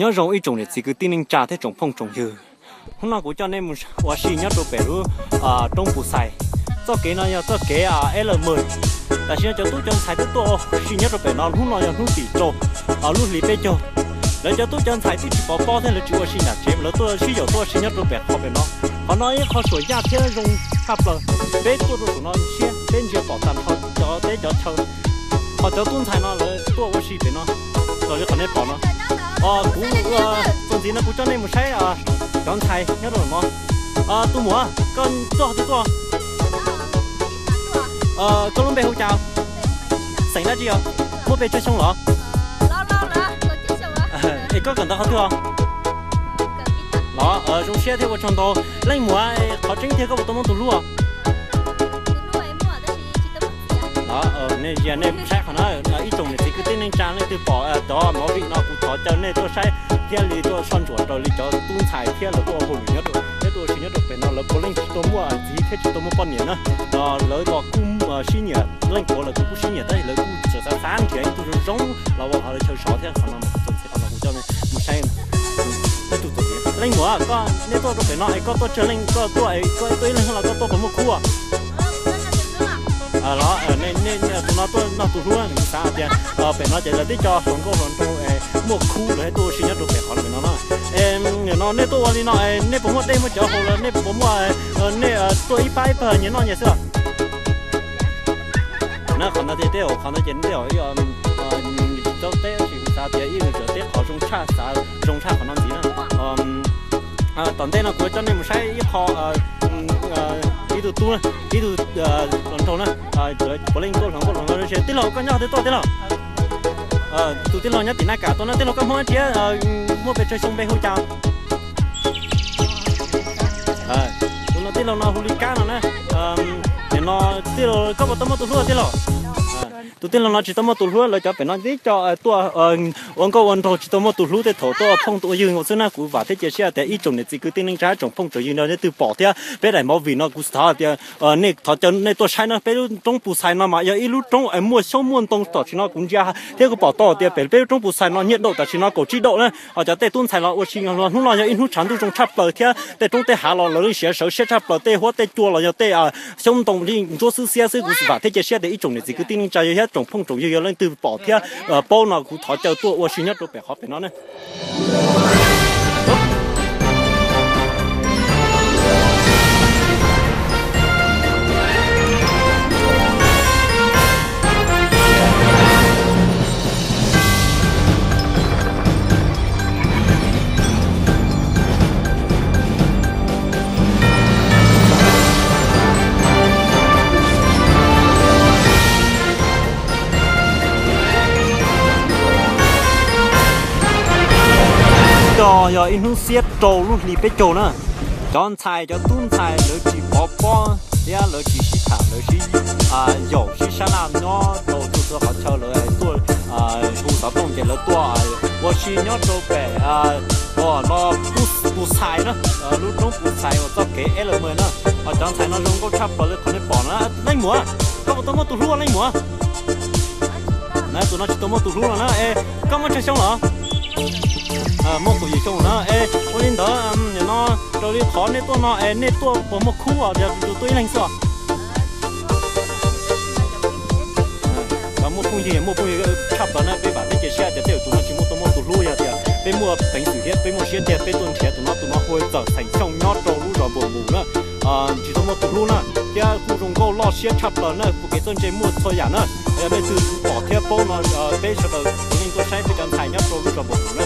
Nyob zoo ib tsoom niam txiv kwv tij neej tsa thiab tsoom phooj tsoom ywg. Hnub no kuv coj nej mus ua si nyob rau pem lub roob Pus Xais. Txoj kev no yog txoj kev L M. Tam sim no cov tub cov ntxhais twb tuaj ua si nyob rau pem no, hnub no yog hnub tim rau lub hlis peb caug. Lawv cov tub cov ntxhais twb tsis pov pob thiab lawv tsis ua si nram tsev, lawv tuaj sib yaum tuaj ua si nyob rau pem qhov pem no. Qhov no ib qho suam yaj thiab zoo tshaj plaws. Peb tuaj rau saum no siab peb ntsia pom tag nrho cov teb cov chaw. Qhov cov tub ntxhais no lawv tuaj ua si pem no, los li qhov nej pom no. Kuv txuas ntxiv no kuv coj nej mus saib cov ntxhais nyob rau no. Tus muam, koj tuaj twg tuaj? Koj lub npe hu cas? Xeem dab tsi os? Muaj pes tsawg xyoo los? Es koj kawm ntawv qhov twg os? Los zoo siab thiab ua tsaug ntau. Leej muam, qhov tseeb tiag koj puas tau muaj tus hlub os? Nej saib qhov no, ib tsoom niam txiv kwv tij neej tsa leej twg pom cov movie no kuv thov caw nej tuaj saib thiab li tuaj soj ntsuam raws li cov tub ntxhais thiab lawv tuaj ua hauj lwm nyob rau, thiab tuaj ua si nyob rau pem no lawv puav leej tsis tau muaj txiv thiab tsis tau muaj poj niam na. Lawv los kuj sib nyiam, leej puav lawv kuj sib nyiam tab sis lawv kuj tseem xav xav nrhiav ib tug zoo zoo los ua qhov chaw sov thiab. Qhov no kuv txuas ntxiv qhov no kuv coj nej mus saib. Leej muam, koj nej tuaj rau pem no es koj tuaj tsawg leej, koj tuaj es koj tuaj ib leeg los koj tuaj puas muaj khub? Los tus no tuaj nrog tus hlub, kuv xav hais tias pem no ces lawv tib co hluas nkauj hluas nraug muaj khub lawv tuaj ua si nyob rau pem qhov pem no na. Nim no nej tuaj ua li no nej puas muaj dej muaj cawv haus los nej puas muaj, nej tuaj ib pab ib pawg nyias noj nyias xwb? Na qhov no ces tej zaum qhov no ces tej zaum ib tsis tau teb tab sis kuv xav tias ib txawm teb qhov zoo tshaj, xav zoo tshaj qhov no ntxiv na. Tom ntej no kuv coj nej mus saib ib qho ib tug tub, ib tug hluas nraug na, puav leej tuaj hluas nkauj hluas nraug. Tij laug koj nyob twg tuaj tij laug? Tus tij laug nyob tim Naj Kam tuaj na. Tij laug koj Hmoob dab tsi? Muaj pes tsawg xyoo, npe hu cas? Tus no tij laug no hu li Kab no na. Nim no tij laug koj puas tau muaj tus hlub tij laug? Tus tij laug no tsis tau muaj tus hlub, lawv cov pem no tib co tuaj ua nkauj ua nraug tsis tau muaj tus hlub tej thaum tuaj ua phooj ua ywg nkaus xwb na. Kuv vam thiab cia siab tias ib tsoom niam txiv kwv tij neej tsa tsoom phooj tsoom ywg no nej twg pom thiab peb daim movie no kuv thov tias nej thov caw nej tuaj saib na. Peb lub roob Pus Xais no mas yog ib lub roob muaj xyoob muaj ntoo tam sim no kuv ntsia thiab kuv pom tau tias pem peb lub roob Pus Xais no nyiaj daum tam sim no kaum tsib daum na. Ho cov tej tub ntxhais los ua si hnub no yog ib hnub tshav ntuj zoo tshaj plaws thiab tej roob tej hav los lawv yeej siav sawv siab tshaj plaws, tej huab tej cua los yog tej xyoob ntoo li ntsuab xwb xiab xwb. Kuv vam thiab cia siab tias ib tsoom niam txiv kwv tij neej tsa yog thiab tsoom phooj tsoom ywg yog leej twg pom thiab paub no kuv thov caw tuaj ua si nyob rau pem qhov pem no na. Yog, yog ib hnub xiab rau lub hli peb caug na. Cov ntxhais, cov tub ntxhais lawv tsis pov pob thiab lawv tsis sib tham, lawv sib yaum sib sab laj nyob rau txhua txhua qhov chaw, lawv tuaj hu xov tooj ces lawv tuaj ua si nyob rau pem no, Pus Xais na, lub roob Pus Xais uas txoj kev L M na. Ho cov ntxhais no zoo nkauj tshaj plaws li qhov nej pom na. Leej muam, koj puas tau muaj tus hlub leej muam? Na tus no tsis tau muaj tus hlub no na. Es koj muaj tsawg xyoo los? Muaj kaum yim xyoo na. Es ua li ntawd, nim no raws li qhov nej tuaj no es nej tuaj puas muaj khub os, yog tus tuaj ib leeg xwb os? Muaj phooj ywg, muaj phooj ywg tshaj plaws na. Peb vam thiab cia siab tias tej zaum tus no tsis muaj, tau muaj tus hlub, yog tias peb muaj peev xwm thiab peb muaj siab tiag peb tuaj nrhiav tus no. Tus no hu ua Txawm Xeem Xyooj nyob rau lub zos Npus Mus na. Tsis tau muaj tus hlub na, thiab kuj zoo nkauj loj siab tshaj plaws na, tus kev txawj ntse muaj txhua yam na. Yog leej twg pom thiab paub no, peb sawv daws puav leej tuaj saib peb cov ntxhais nyob rau lub zos Npus Mus na.